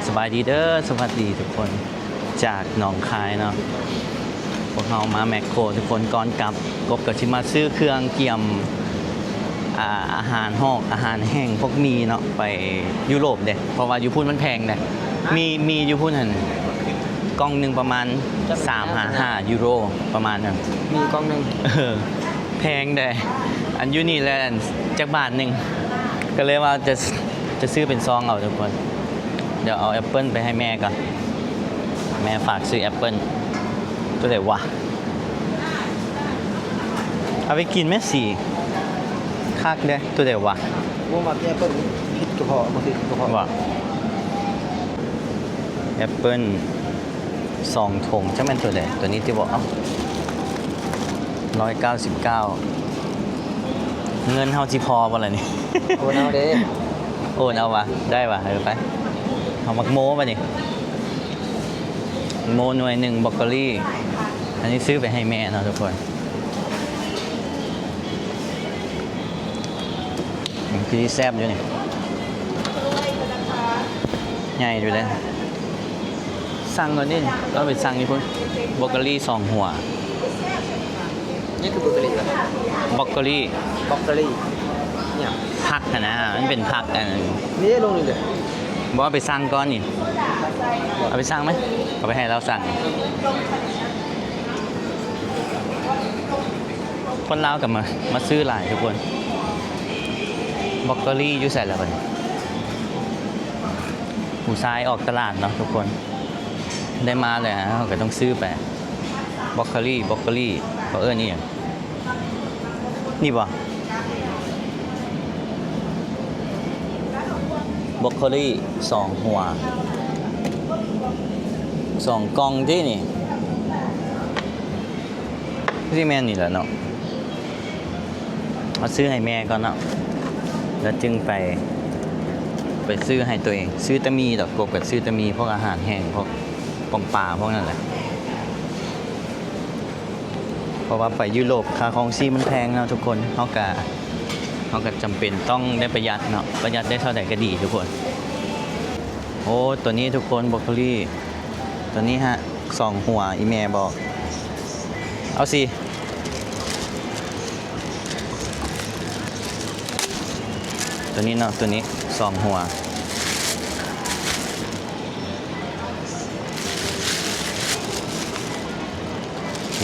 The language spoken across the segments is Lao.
ສະບາຍດີເດີ ສະຫວັດດີທຸກຄົນ ຈາກໜອງຄາຍເນາະ. ພວກເຮົາມາແມັກໂຄທຸກຄົນ ກ່ອນກັບ ກົບກໍຊິມາຊື້ເຄື່ອງກຽມ ອາ ອາຫານຮອກ ອາຫານແຫ້ງ ພວກໝີ່ເນາະ ໄປຢູໂຣບເດ້ ເພາະວ່າຢູ່ພຸ້ນມັນແພງເດ້. ໝີ່ ໝີ່ຢູ່ພຸ້ນຫັ້ນ ກ່ອງໜຶ່ງປະມານສາມຫາຫ້າຢູໂຣ ປະມານນັ້ນ. ໝີ່ກ່ອງໜຶ່ງ ເອີ ແພງເດ້. ອັນຢູ່ນີ້ແຫຼະ ອັນຈັກບາດໜຶ່ງ ກໍເລີຍວ່າຈະ ຈະຊື້ເປັນຊອງເອົາທຸກຄົນ. ດຽວເອົາແອັບເປິນໄປໃຫ້ແມ່ກ່ອນ ແມ່ຝາກຊື້ແອັບເປິນ. ຕົວໃດວະ? ເອົາໄປກິນແມ່ສີ ຄັກເດ້. ຕົວໃດວະ? ບໍ່ມັກແອັບເປິນ ຜິດກະເພາະ ມັນຜິດກະເພາະ. ວ່າ ແອັບເປິນສອງຖົງ ຈັກແມ່ນຕົວໃດ? ຕົວນີ້ຕິບໍ? ເອົ້າ ຮ້ອຍເກົ້າສິບເກົ້າ. ເງິນເຮົາຊິພໍບໍ່ລະນີ້? ໂອນເອົາເດ້. ໂອນເອົາວະ ໄດ້ວະ. ເອີ ໄປ ເອົາໝາກໂມບາດນີ້ ໝາກໂມໜ່ວຍໜຶ່ງ ບຣອກໂຄລີ. ອັນນີ້ຊື້ໄປໃຫ້ແມ່ເນາະທຸກຄົນ. ມັນຄືແຊບຢູ່ນີ້ ໃຫຍ່ຢູ່ເດ້. ສັ່ງກ່ອນນີ້ ເອົາໄປສັ່ງຢູ່ພຸ້ນ. ບຣອກໂຄລີສອງຫົວ. ນີ້ຄືບຣອກໂຄລີຫວາ? ບຣອກໂຄລີ. ບຣອກໂຄລີຫຍັງ? ຜັກຫັ້ນນະ ມັນເປັນຜັກອັນນີ້ ລົງນີ້ເດ້. ບໍ່ ເອົາໄປສັ່ງກ່ອນນີ້ ເອົາໄປສັ່ງໄໝ? ເອົາໄປໃຫ້ລາວສັ່ງ. ຄົນລາວກໍມາ ມາຊື້ຫຼາຍທຸກຄົນ. ບຣອກໂຄລີຢູ່ໃສລະບັດນີ້? ຜູ້ຊາຍອອກຕະຫຼາດເນາະທຸກຄົນ ໄດ້ມາແລ້ວເຮົາກໍຕ້ອງຊື້ໄປ. ບຣອກໂຄລີ ບຣອກໂຄລີ ເຂົາເອີ້ນອີ່ຫຍັງ? ນີ້ບໍ່? ບຣອກໂຄລີສອງຫົວ ສອງກ່ອງຕິນີ້? ຄືຊິແມ່ນນີ້ແຫຼະເນາະ. ເອົາຊື້ໃຫ້ແມ່ກ່ອນເນາະ ແລ້ວຈຶ່ງໄປ ໄປຊື້ໃຫ້ຕົວເອງ. ຊື້ແຕ່ໝີ່ດອກ ກົບກໍຊື້ແຕ່ໝີ່ ພວກອາຫານແຫ້ງ ພວກ ປອງປາພວກນັ້ນແຫຼະ. ເພາະວ່າໄປຢູໂຣບຄ່າຄອງຊີບມັນແພງເນາະທຸກຄົນ ເຮົາກະ ເຮົາກະຈຳເປັນຕ້ອງໄດ້ປະຢັດເນາະ ປະຢັດໄດ້ເທົ່າໃດກະດີທຸກຄົນ. ໂອ້ ໂຕນີ້ທຸກຄົນ ບຣອກໂຄລີ ໂຕນີ້ຮະ ສອງຫົວ ອີ່ແມ່ບອກ ເອົາສີ່ ໂຕນີ້ເນາະ ໂຕນີ້ສອງຫົວ.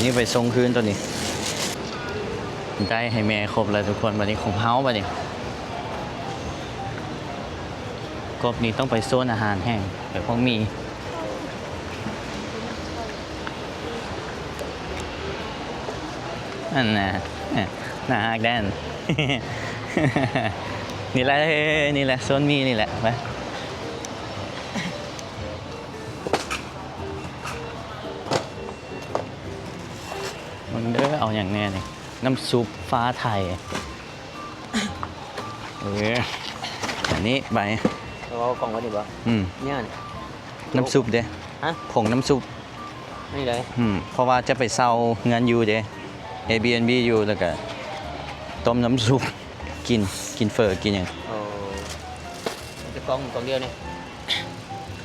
ນີ້ໄປສົ່ງຄືນຕົວນີ້ ໄດ້ໃຫ້ແມ່ຄົບແລ້ວທຸກຄົນ. ບາດນີ້ຂອງເຮົາ ບາດນີ້ ກົບນີ້ຕ້ອງໄປໂຊນອາຫານແຫ້ງ ໄປພວກໝີ່ ອັນນ່າ ໜ້າຮັກແດ່ນ ນີ້ແຫຼະ ນີ້ແຫຼະ ໂຊນໝີ່ນີ້ແຫຼະ ໄປ. ເບິ່ງເດີ ເອົາຫຍັງແດ່ນີ້? ນ້ຳຊຸບຟ້າໄທ ເອີ ອັນນີ້ໄປ ເອົາກ່ອງໄວ້ນີ້ບໍ່? ອືມ ນີ້ ນ້ຳຊຸບເດ້ ຮະ? ຜົງນ້ຳຊຸບ ນີ້ໃດ? ອືມ ເພາະວ່າຈະໄປເຊົ່າເຮືອນຢູ່ເດ້ ແອບີແອນບີຢູ່ ແລ້ວກະຕົ້ມນ້ຳຊຸບກິນ ກິນເຝີກິນຫຍັງ. ໂອ້ ແຕ່ກ່ອງ ກ່ອງດຽວນີ້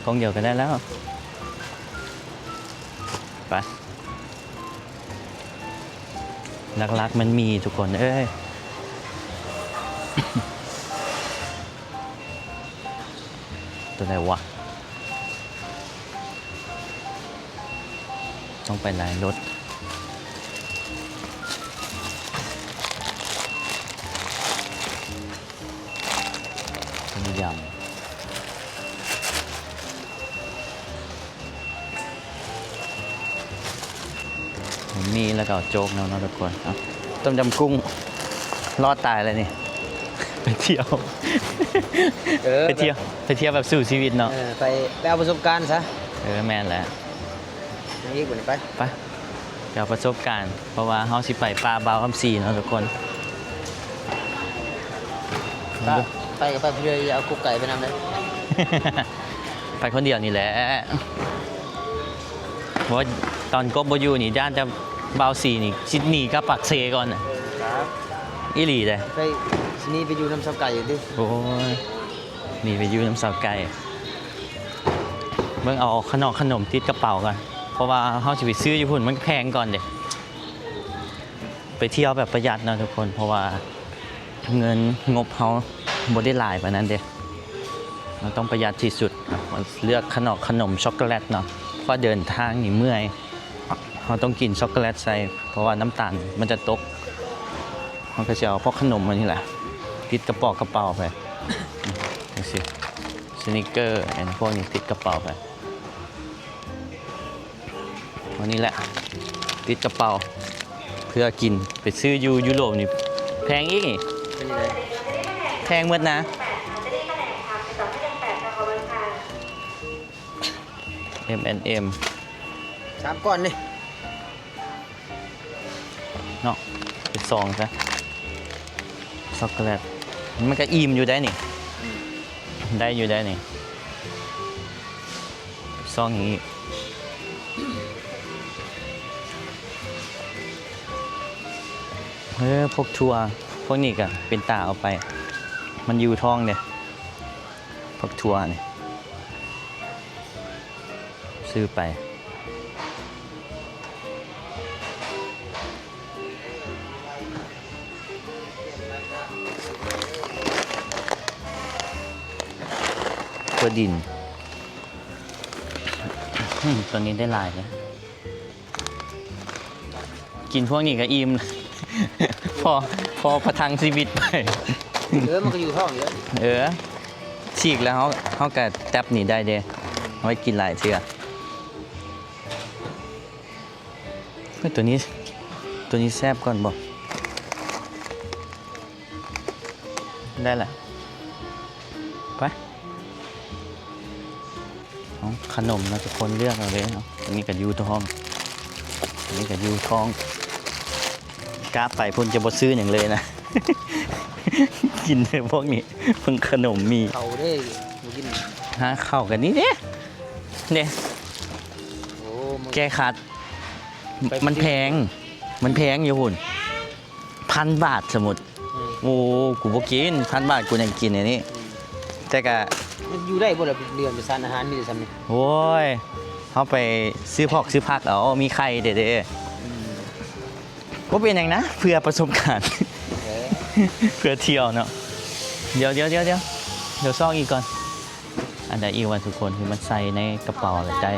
ກ່ອງດຽວກໍໄດ້ແລ້ວ ໄປ. ຫຼັກໆມັນມີທຸກຄົນເອີຍ ຕົວໃດວະ? ຕ້ອງໄປຫຼາຍລົດ ຕົ້ມຍຳ ມີແລ້ວກໍເອົາໂຈກນຳເນາະທຸກຄົນ. ເອົ້າ ຕົ້ມຍຳກຸ້ງ ລອດຕາຍແລ້ວນີ້ ໄປທ່ຽວ ເອີ ໄປທ່ຽວ ໄປທ່ຽວແບບສູ້ຊີວິດເນາະ. ເອີ ໄປ ໄປເອົາປະສົບການຊະ. ເອີ ແມ່ນແຫຼະ ຍັງອີກບໍ່ນີ້? ໄປ ໄປ ໄປເອົາປະສົບການ ເພາະວ່າເຮົາຊິໄປປ່າບ່າວຄຳສີເນາະທຸກຄົນ. ໄປ ໄປກໍໄປຜູ້ດຽວ ຢ່າເອົາກົກໄກ່ໄປນຳເດີ. ໄປຄົນດຽວນີ້ແຫຼະ ເພາະວ່າຕອນກົບບໍ່ຢູ່ນີ້ ຢ້ານແຕ່ບ່າວສີນີ້ຊິໜີກັບປາກເຊກ່ອນນະ. ອີ່ຫຼີເດ້ ໄປ ຊິໜີໄປຢູ່ນຳສາວໄກ່ຕິ. ໂອ້ຍ ໜີໄປຢູ່ນຳສາວໄກ່. ເບິ່ງເອົາຂະໜອກຂະໜົມຕິດກະເປົາກ່ອນ ເພາະວ່າເຮົາຊິໄປຊື້ຢູ່ພຸ້ນ ມັນແພງກ່ອນເດ້. ໄປທ່ຽວແບບປະຢັດເນາະທຸກຄົນ ເພາະວ່າເງິນງົບເຮົາບໍ່ໄດ້ຫຼາຍປານນັ້ນເດ້. ເຮົາຕ້ອງປະຢັດທີ່ສຸດ. ເລືອກຂະໜອກຂະໜົມຊັອກໂກແລັດເນາະ ເພາະວ່າເດີນທາງນີ້ເມື່ອຍ. ເຮົາຕ້ອງກິນຊັອກໂກແລັດໃສ່ ເພາະວ່ານ້ຳຕານມັນຈະຕົກ. ເຮົາກໍຊິເອົາພວກຂະໜົມອັນນີ້ແຫຼະ ຕິດກະປອກກະເປົາໄປ ຈັ່ງຊີ້. ສະນິກເກີ ອັນພວກນີ້ຕິດກະເປົາໄປ. ອັນນີ້ແຫຼະ ຕິດກະເປົາເພື່ອກິນ. ໄປຊື້ຢູ່ຢູໂຣບນີ້ແພງອີກນີ້ ແພງໝົດນະ. ເອັມແອນເອັມ ສາມກ້ອນນີ້ເນາະ ເປັນຊອງຊະ. ຊັອກໂກແລັດ ມັນກໍອີ່ມຢູ່ໄດ໋ນີ້ ອືມ ໄດ້ຢູ່ໄດ໋ນີ້. ຊອງນີ້ ເອີ ພວກຖົ່ວ ພວກນີ້ກໍເປັນຕາເອົາໄປ ມັນຢູ່ທ້ອງເດ້ ພວກຖົ່ວນີ້ ຊື້ໄປ. ຖົ່ວດິນ ອືມ ຕົວນີ້ໄດ້ຫຼາຍເລີຍ. ກິນພວກນີ້ກໍອີ່ມ ພໍ ພໍປະທັງຊີວິດໄປ. ເອີ ມັນກໍຢູ່ທ້ອງຢູ່ແລ້ວ. ເອີ ສີກແລ້ວເຮົາ ເຮົາກໍແຕັບນີ້ໄດ້ເດ້ ເອົາໄວ້ກິນຫຼາຍເທື່ອ. ເຮີ້ຍ ຕົວນີ້ ຕົວນີ້ແຊບກ່ອນບໍ? ໄດ້ລະ ໄປ. ເອົາ ຂະໜົມນະທຸກຄົນ ເລືອກເອົາເລີຍເນາະ. ອັນນີ້ກໍຢູ່ທ້ອງ ອັນນີ້ກໍຢູ່ທ້ອງ. ກະໄປພຸ້ນຈະບໍ່ຊື້ຫຍັງເລີຍນະ ກິນແຕ່ພວກນີ້ ເບິ່ງຂະໜົມມີ ເຂົ້າເດ້ ບໍ່ກິນ ຫາເຂົ້າກັນນີ້ເດ້ ເດ້ ໂອ້ ມັນແກ້ຂັດ. ມັນແພງ ມັນແພງຢູ່ພຸ້ນ ພັນບາດ ສົມມຸດ. ອືມ ໂອ້ ກູບໍ່ກິນ ພັນບາດ ກູຍັງກິນອັນນີ້. ອືມ ແຕ່ກະ ມັນຢູ່ໄດ້ບໍ່ລະ ເດືອນໄປສານອາຫານມີແຕ່ສ່ຳນີ້. ໂອ້ຍ ເຮົາໄປຊື້ພອກຊື້ຜັກເອົາ ມີໄຂ່ເດ້ເດ້. ອືມ ບໍ່ເປັນຫຍັງນະ ເພື່ອປະສົບການ ເອີ ເພື່ອທ່ຽວເນາະ. ດຽວ ດຽວ ດຽວ ດຽວ ຊອກອີກກ່ອນ. ອັນໃດອີກວະທຸກຄົນ ທີ່ມັນໃສ່ໃນກະເປົາແລ້ວໄດ້?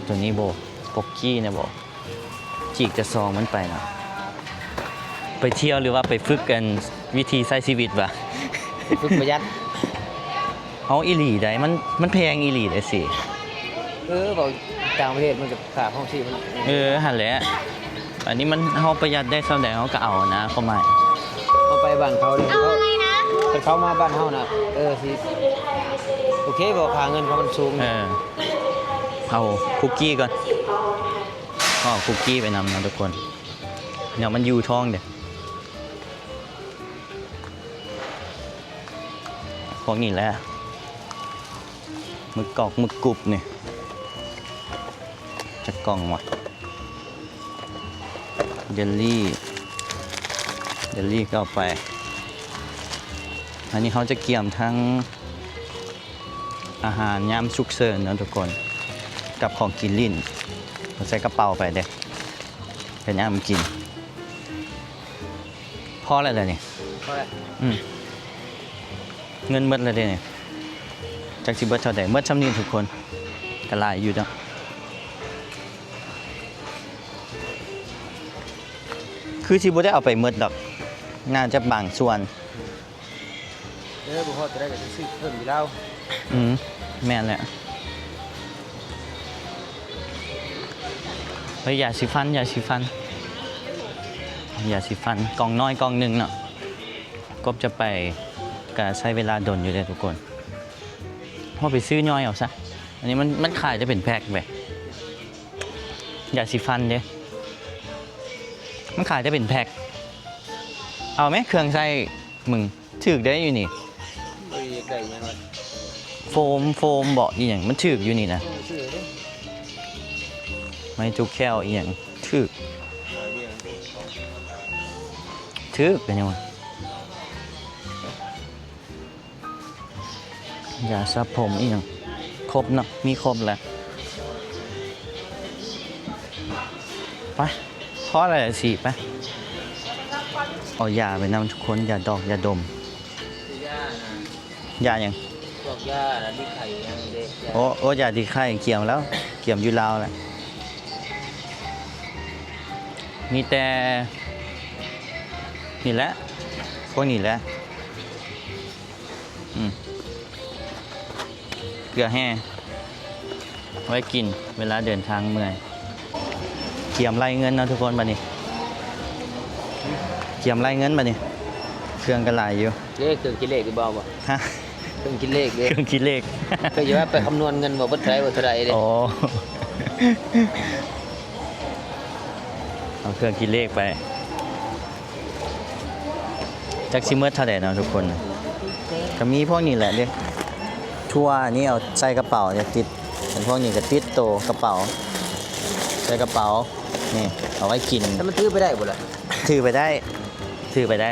ໂຕນີ້ບໍ່ ປົກກີ້ນະບໍ່? ຈີກແຕ່ຊອງມັນໄປເນາະ. ໄປທ່ຽວ ຫຼືວ່າໄປຝຶກອັນ ວິທີໃຊ້ຊີວິດວະ? ໄປຝຶກປະຢັດ. ເອົາອີ່ຫຼີໃດ໋ ມັນ ມັນແພງອີ່ຫຼີໃດ໋ຊິ. ເອີ ເວົ້າຕ່າງປະເທດມັນກໍຄ່າຄອງຊີບມັນ. ເອີ ຫັ້ນແຫຼະ. ອັນນີ້ມັນ ເຮົາປະຢັດໄດ້ສ່ຳໃດເຮົາກໍເອົານະ ຄວາມໝາຍ. ເຮົາໄປບ້ານເຂົານີ້ ເຂົາ ເຂົາມາບ້ານເຮົານະ ເອີ ຊິໂອເຄບໍ່ ຄ່າເງິນເຂົາມັນສູງ. ເອີ ເອົາຄຸກກີ້ກ່ອນ ເອົາຄຸກກີ້ໄປນຳນະທຸກຄົນ ແນວມັນຢູ່ທ້ອງເດ້. ພວກນີ້ແຫຼະ ໝຶກກອກ ໝຶກກຸບນີ້ ຈັກກ່ອງວະ? ເຢລລີ ເຢລລີກໍເອົາໄປ. ອັນນີ້ເຮົາຈະກຽມທັງອາຫານຍາມສຸກເສີນເນາະທຸກຄົນ ກັບຂອງກິນຫຼິ້ນ ເອົາໃສ່ກະເປົາໄປເດ້ ໄປຍາມກິນ. ພໍແລ້ວເດນີ້ ພໍແລ້ວ. ອືມ ເງິນໝົດແລ້ວເດນີ້ ຈັກຊິເບິດເທົ່າໃດ. ໝົດສ່ຳນີ້ທຸກຄົນ ກໍຫຼາຍຢູ່ເນາະ. ຄືຊິບໍ່ໄດ້ເອົາໄປໝົດດອກ ໜ້າຈະບາງສ່ວນ. ເອີ ບໍ່ພໍໂຕໃດກໍຊິຊື້ເພີ່ມຢູ່ລາວ. ອືມ ແມ່ນແຫຼະ. ເຮີ້ຍ ຢາສີຟັນ ຢາສີຟັນ ຢາສີຟັນ ກ່ອງນ້ອຍກ່ອງໜຶ່ງເນາະ. ກົບຈະໄປ ກະໃຊ້ເວລາດົນຢູ່ເດ້ທຸກຄົນ. ເຮົາໄປຊື້ຍ່ອຍເອົາຊະ. ອັນນີ້ມັນ ມັນຂາຍແຕ່ເປັນແພັກເວີຍ ຢາສີຟັນເດ້ ມັນຂາຍແຕ່ເປັນແພັກ. ເອົາແມ ເຄື່ອງໃຊ້ມຶງ ຖືກໄດ໋ຢູ່ນີ້. ບໍ່ໄດ້ຢາກໄດ້ຫຍັງວະ ໂຟມ ໂຟມເບາະອີ່ຫຍັງ ມັນຖືກຢູ່ນີ້ນະ. ເອີ ຖືກເດ້ ໄມ້ທຸກແຂ້ວອີ່ຫຍັງ ຖືກ ຖືກເປັນຫຍັງວະ? ຢາສະຜົມອີ່ຫຍັງ ຄົບເນາະ ມີຄົບແຫຼະ. ໄປ ພໍແລ້ວຊິໄປ ເອົາຢາໄປນຳທຸກຄົນ ຢາດອກ ຢາດົມ. ຢານະ ຢາຫຍັງ? ພວກຢາລະລີ້ໄຂ້ຫຍັງເດ້. ໂອ້ ໂອ້ ຢາລີ້ໄຂ້ກຽມແລ້ວ ກຽມຢູ່ລາວແຫຼະ. ມີແຕ່ນີ້ແຫຼະ ພວກນີ້ແຫຼະ. ອືມ ເກືອແຮ່ ໄວ້ກິນເວລາເດີນທາງເມື່ອຍ. ກຽມໄລ່ເງິນເນາະທຸກຄົນ ບາດນີ້ ກຽມໄລ່ເງິນບາດນີ້. ເຄື່ອງກໍຫຼາຍຢູ່. ເດ້ ເຄື່ອງຄິດເລກຢູ່ບໍ່? ຮະ? ເຄື່ອງຄິດເລກເດ້. ເຄື່ອງຄິດເລກ ເຄີຍຢູ່ວ່າໄປຄຳນວນເງິນບໍ່ ເບິດເທົ່າໃດ ເບິດເທົ່າໃດເດ້. ອໍ ເອົາເຄື່ອງຄິດເລກໄປ. ຈັກຊິເໝິດເທົ່າໃດເນາະທຸກຄົນ. ກໍມີພວກນີ້ແຫຼະເດ້ ຖົ່ວນີ້ເອົາໃສ່ກະເປົາ ຢ່າຕິດ ອັນພວກນີ້ກໍຕິດໂຕກະເປົາ ໃສ່ກະເປົາ ນີ້ເອົາໄວ້ກິນ. ແຕ່ມັນຖືໄປໄດ້ບໍ່ລະ? ຖືໄປໄດ້ ຖືໄປໄດ້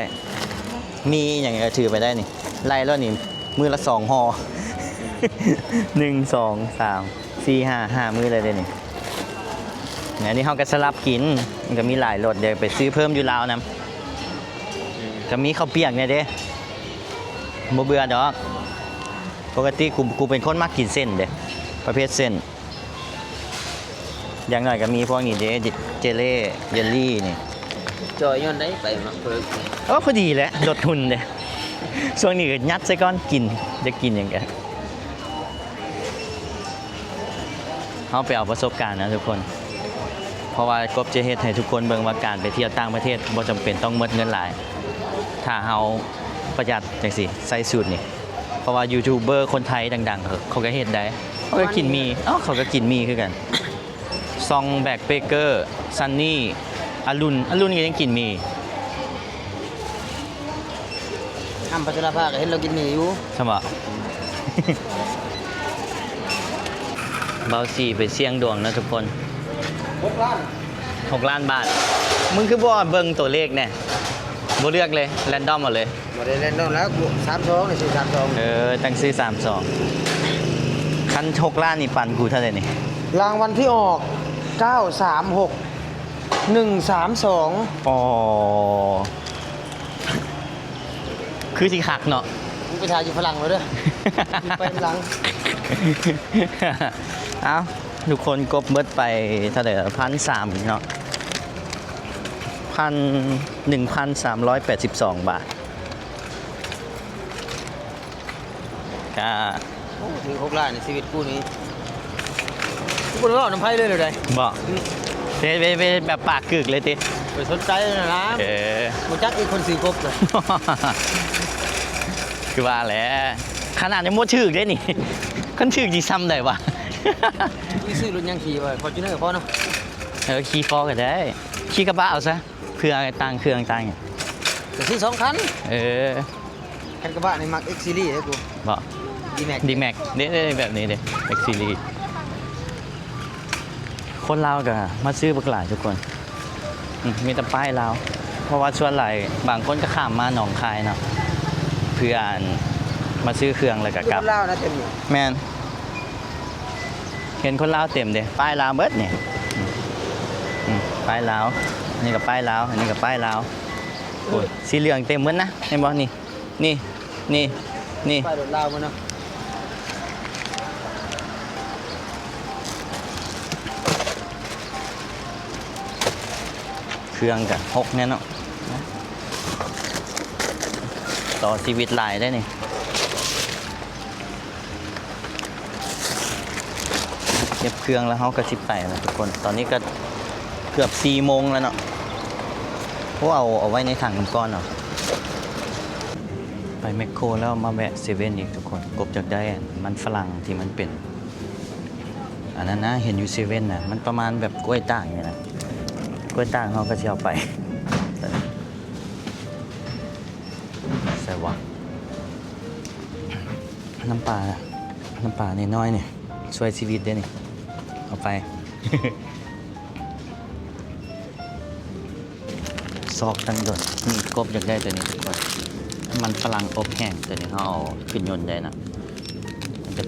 ມີຫຍັງກໍຖືໄປໄດ້ນີ້. ໄລ່ແລ້ວນີ້ ມື້ລະສອງຫໍ່ ໜຶ່ງ ສອງ ສາມ ສີ່ ຫ້າ ຫ້າມື້ແລ້ວເດ້ນີ້. ອັນນີ້ເຮົາກໍສະຫຼັບກິນ ມັນກໍມີຫຼາຍລົດ ດຽວໄປຊື້ເພີ່ມຢູ່ລາວນຳ. ກໍມີເຂົ້າປຽກແດ່ເດ້ ບໍ່ເບື່ອດອກ. ປົກກະຕິ ກູ ກູເປັນຄົນມັກກິນເສັ້ນເດ້ ປະເພດເສັ້ນ. ຢ່າງໜ້ອຍກໍມີພວກນີ້ເດ້ ເຈເລ່ ເຢລລີນີ້. ຈ່ອຍຍ້ອນໃດໄປມັກເພິ່ນ. ໂອ້ ພໍດີແຫຼະ ລົດຫຸ່ນເດ້. ຊ່ວງນີ້ກໍຍັດໃສ່ກ່ອນ ກິນ ຢາກກິນຫຍັງກໍ ເຮົາໄປເອົາປະສົບການນະທຸກຄົນ ເພາະວ່າກົບຈະເຮັດໃຫ້ທຸກຄົນເບິ່ງວ່າການໄປທ່ຽວຕ່າງປະເທດບໍ່ຈຳເປັນຕ້ອງເໝິດເງິນຫຼາຍ ຖ້າເຮົາປະຢັດຈັ່ງຊີ້ ໃຊ້ສູດນີ້. ເພາະວ່າຢູທູບເບີຄົນໄທດັງໆ ເຂົາ ເຂົາກໍເຮັດໄດ້ ເຂົາກໍກິນໝີ່ ເອົ້າ ເຂົາກໍກິນໝີ່ຄືກັນ. ຊອງແບັກເບເກີ ຊັນນີ ອາລຸນ ອາລຸນກໍຍັງກິນໝີ່. ອ້ຳພັດຊະລາພາກໍເຫັນລາວກິນໝີ່ຢູ່ ຊັ້ນບໍ? ເບົາສີໄປສ່ຽງດວງເນາະທຸກຄົນ. ຫົກລ້ານ ຫົກລ້ານບາດ. ມຶງຄືບໍ່ເບິ່ງຕົວເລກແດ່? ບໍ່ເລືອກເລີຍ ແຣນດອມເອົາເລີຍ. ບໍ່ໄດ້ແຣນດອມແລ້ວ ສາມສອງນີ້ ຊື້ສາມສອງ. ເອີ ຕັ້ງຊື້ສາມສອງ. ຄັນຫົກລ້ານນີ້ປັນກູເທົ່າໃດນີ້? ລາງວັນທີ່ອອກ ເກົ້າສາມຫົກ ໜຶ່ງສາມສອງ. ອໍ ຄືຊິຄັກເນາະ. ມຶງໄປຖ່າຍຢູ່ຝຣັ່ງເລີຍເດີ ໄປຫຼັງ. ເອົ້າ ທຸກຄົນ ກົບເໝິດໄປເທົ່າໃດລະ? ພັນສາມເນາະ ພັນ ໜຶ່ງພັນສາມຮ້ອຍແປດສິບສອງບາດ. ກະ ໂອ້ ຖືກຫົກລ້ານໃນຊີວິດກູນີ້ ກູບໍ່ໄດ້ເວົ້ານຳໃຜເລີຍແນວໃດ. ບໍ່ ອືມ ເຮັດ ເຮັດ ເຮັດແບບປາກກຶກເລີຍຕິ? ບໍ່ສົນໃຈນະ. ເອີ ບໍ່ຈັກອີກຄົນຊື່ກົບເລີຍ. ຄືວ່າແຫຼະ ຂະໜາດຍັງບໍ່ຖືກເດ້ນີ້ ຄັນຖືກຊິຊ່ຳໃດວະ? ມີຊື້ລົດຫຍັງຂີ່ວະ? ຟໍຈູນເນີພໍເນາະ. ເອີ ຂີ່ຟໍກໍໄດ້ ຂີ່ກະບະເອົາຊະ. ເພື່ອຕ່າງເຄື່ອງຕ່າງຫຍັງ ກໍຊື້ສອງຄັນ. ເອີ ຄັນກະບະນີ້ມັກເອັກຊີຣີເດ້ກູ. ບໍ່ ດີແມັກ ດີແມັກເດ້ ເດ້ ແບບນີ້ເດ້ ເອັກຊີຣີ. ຄົນລາວກໍມາຊື້ບັກຫຼາຍທຸກຄົນ. ອືມ ມີແຕ່ປ້າຍລາວ ເພາະວ່າສ່ວນຫຼາຍບາງຄົນກໍຂ້າມມາໜອງຄາຍເນາະ ເພື່ອ ອັນ ມາຊື້ເຄື່ອງແລ້ວກໍກັບ. ຄົນລາວນະເຕັມຢູ່. ແມ່ນ. ເຫັນຄົນລາວເຕັມເດ້ ປ້າຍລາວເບິດນີ້. ອືມ ອືມ ປ້າຍລາວ ອັນນີ້ກໍປ້າຍລາວ ອັນນີ້ກໍປ້າຍລາວ. ໂອ້ຍ ສີເຫຼືອງເຕັມເບິດນະ ເຫັນບໍ່? ນີ້ ນີ້ ນີ້ ນີ້ ປ້າຍລົດລາວໝົດເນາະ. ເຄື່ອງກະຫົກແນ່ເນາະ ຕໍ່ຊີວິດຫຼາຍເດ້ນີ້. ເກັບເຄື່ອງແລ້ວເຮົາກໍຊິໄປແລ້ວທຸກຄົນ. ຕອນນີ້ກໍເກືອບສີ່ໂມງແລ້ວເນາະ. ໂອ້ ເອົາ ເອົາໄວ້ໃນຖັງນຳກ່ອນເນາະ. ໄປແມັກໂຄແລ້ວມາແວະເຊເວັ່ນອີກທຸກຄົນ. ກົບຢາກໄດ້ອັນມັນຝຣັ່ງທີ່ມັນເປັນອັນນັ້ນນະ ເຫັນຢູ່ເຊເວັ່ນນະ ມັນປະມານແບບກ້ວຍຕ່າງນີ້ນະ. ກ້ວຍຕ່າງເຮົາກໍຊິເອົາໄປ. ໃສ່ວະ ນ້ຳປາ ນ້ຳປານ້ອຍໆນີ້ ຊ່ວຍຊີວິດເດ້ນີ້ ເອົາໄປ. ຊອກຕັ້ງດົນ. ນີ້ ກົບຢາກໄດ້ຕົວນີ້ທຸກຄົນ ມັນຝຣັ່ງອົບແຫ້ງ ຕົວນີ້ເຮົາເອົາຂຶ້ນຍົນໄດ້ນະ.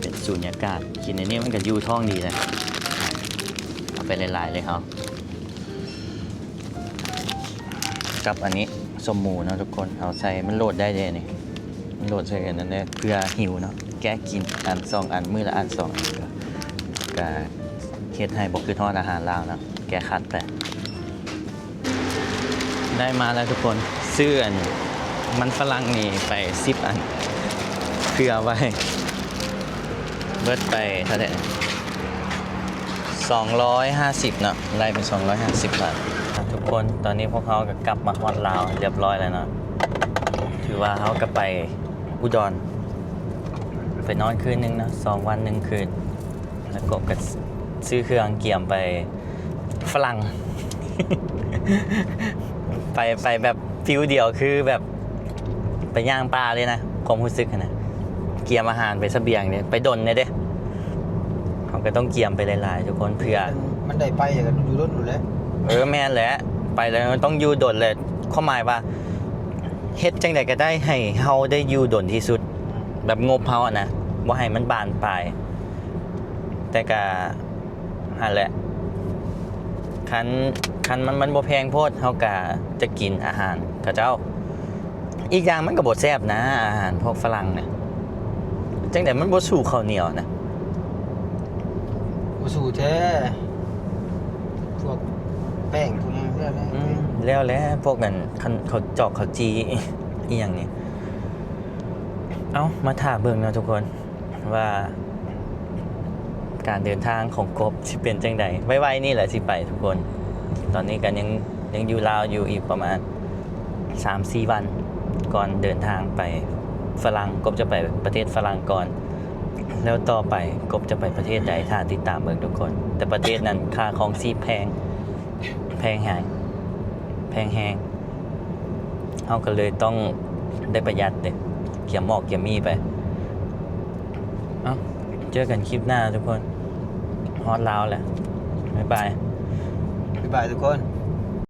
ເປັນສູນຍາກາດ ກິນອັນນີ້ມັນກໍຢູ່ທ້ອງດີແຫຼະ. ເອົາໄປຫຼາຍໆເລີຍເຮົາ. ກັບອັນນີ້ ສົ້ມໝູເນາະທຸກຄົນ ເຮົາໃສ່ ມັນໂຫຼດໄດ້ເດ້ນີ້ ມັນໂຫຼດໃສ່ອັນນັ້ນເດ້ ເພື່ອຫິວເນາະ ແກະກິນອັນສອງອັນ ມື້ລະອັນສອງອັນ ກໍ ກໍເຮັດໃຫ້ບໍ່ຄຶດຮອດອາຫານລາວເນາະ ແກ້ຄັນໄປ. ໄດ້ມາແລ້ວທຸກຄົນ ຊື້ອັນມັນຝຣັ່ງນີ້ໄປສິບອັນ ເພື່ອໄວ້ ເບິດໄປເທົ່າໃດ ສອງຮ້ອຍຫ້າສິບເນາະ ໄລ່ເປັນສອງຮ້ອຍຫ້າສິບບາດ. ທຸກຄົນ ຕອນນີ້ພວກເຮົາກໍກັບມາຮອດລາວຮຽບຮ້ອຍແລ້ວເນາະ ຖືວ່າເຮົາກໍໄປອຸດອນ ໄປນອນຄືນໜຶ່ງເນາະ ສອງວັນໜຶ່ງຄືນ ແລ້ວກໍ ກໍຊື້ເຄື່ອງກຽມໄປຝຣັ່ງ ໄປ ໄປແບບ ຟີລດຽວຄືແບບໄປຍ່າງປ່າເລີຍນະ ຄວາມຮູ້ສຶກຫັ້ນນະ ກຽມອາຫານໄປສະບຽງເດ້ ໄປດົນແດ່ເດ້ ເຮົາກໍຕ້ອງກຽມໄປຫຼາຍໆທຸກຄົນ ເພື່ອ ມັນໄດ້ໄປກໍຢູ່ດົນໂລດແຫຼະ. ເອີ ແມ່ນແຫຼະ ໄປແລ້ວຕ້ອງຢູ່ດົນແຫຼະ ຄວາມໝາຍວ່າ ເຮັດຈັ່ງໃດກໍໄດ້ໃຫ້ເຮົາໄດ້ຢູ່ດົນທີ່ສຸດ ແບບງົບເຮົາຫັ້ນນະ ບໍ່ໃຫ້ມັນບານປາຍ ແຕ່ກະ ຫັ້ນແຫຼະ ຄັນ ຄັນມັນ ມັນບໍ່ແພງໂພດ ເຮົາກະຈະກິນອາຫານເຂົາເຈົ້າ ອີກຢ່າງມັນກໍບໍ່ແຊບນະ ອາຫານພວກຝຣັ່ງນະ ຈັ່ງໃດມັນບໍ່ສູ້ເຂົ້າໜຽວນະ ບໍ່ສູ້ແທ້ ພວກແປ້ງພວກຫຍັງແລ້ວແຫຼະ ອືມ ແລ້ວແຫຼະ ພວກນັ້ນ ຄັນເຂົາຈອກເຂົ້າຈີ່ອີ່ຫຍັງນີ້. ເອົ້າ ມາຖ້າເບິ່ງເນາະທຸກຄົນ ວ່າການເດີນທາງຂອງກົບຊິເປັນຈັ່ງໃດ ໄວໆນີ້ແຫຼະຊິໄປທຸກຄົນ. ຕອນນີ້ກໍຍັງ ຍັງຢູ່ລາວຢູ່ອີກປະມານສາມສີ່ວັນ ກ່ອນເດີນທາງໄປຝຣັ່ງ ກົບຈະໄປປະເທດຝຣັ່ງກ່ອນ ແລ້ວຕໍ່ໄປກົບຈະໄປປະເທດໃດ ຖ້າຕິດຕາມເບິ່ງທຸກຄົນ. ແຕ່ປະເທດນັ້ນຄ່າຄອງຊີບແພງ ແພງແຮງ ແພງແຮງ ເຮົາກໍເລີຍຕ້ອງໄດ້ປະຢັດເດ້ ກຽມໝອກກຽມໝີ່ໄປ. ເອົ້າ ເຈີກັນຄລິບໜ້າທຸກຄົນ ຮອດລາວແລ້ວ ບາຍບາຍ ບາຍບາຍທຸກຄົນ.